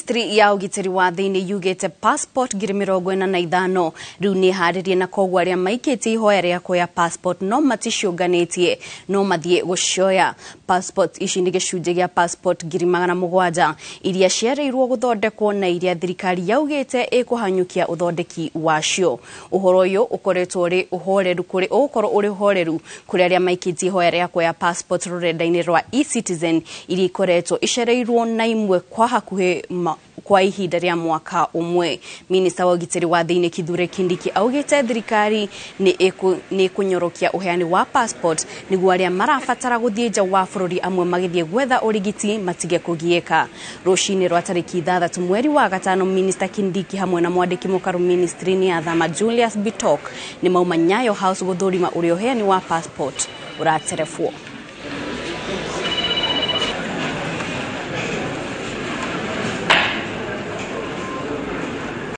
Ministry ya ũgitĩri wa thĩinĩ yugĩte passport 45,000 rĩu nĩ harĩrie, na koguo arĩa maikĩtie ihoya rĩa kuoya passport no maticiũnganĩtie no mathiĩ gũcioya. Passport ici nĩ gĩcunjĩ gĩa passport 700,000 iria ciarĩirwo gũthondekwo na iria thirikari yaugĩte ĩkũhanyũkia ũthondeki wacio. Ũhoro ũyũ ũkoretwo ũrĩ ũhoreru kũrĩ ũgũkorwo ũrĩ ũhoreru kũrĩ arĩa maikĩtie ihoya rĩa kuoya passport rũrenda-inĩ rwa eCitizen, iria ikoretwo icereirwo na imwe kwa hakuhĩ kwa ihinda rĩa mwaka ũmwe. Minista wa ũgitĩri wa thĩinĩ Kithure Kindiki augĩte thirikari nĩ ĩkũnyorokia ũheani wa passport nĩguo arĩa marabatara gũthiĩ nja wa bũrũri, amwe magĩthiĩ gwetha ũrigiti, matige kũgiĩka. Rũcinĩ rwa tarĩki 6 mweri wa gatano, Minista Kindiki hamwe na mwandĩki mũkaru ministry-inĩ ya thama Julius Bitok nĩ mauma Nyayo House gũthũrima ũrĩa ũheani wa passport ũraterebwo.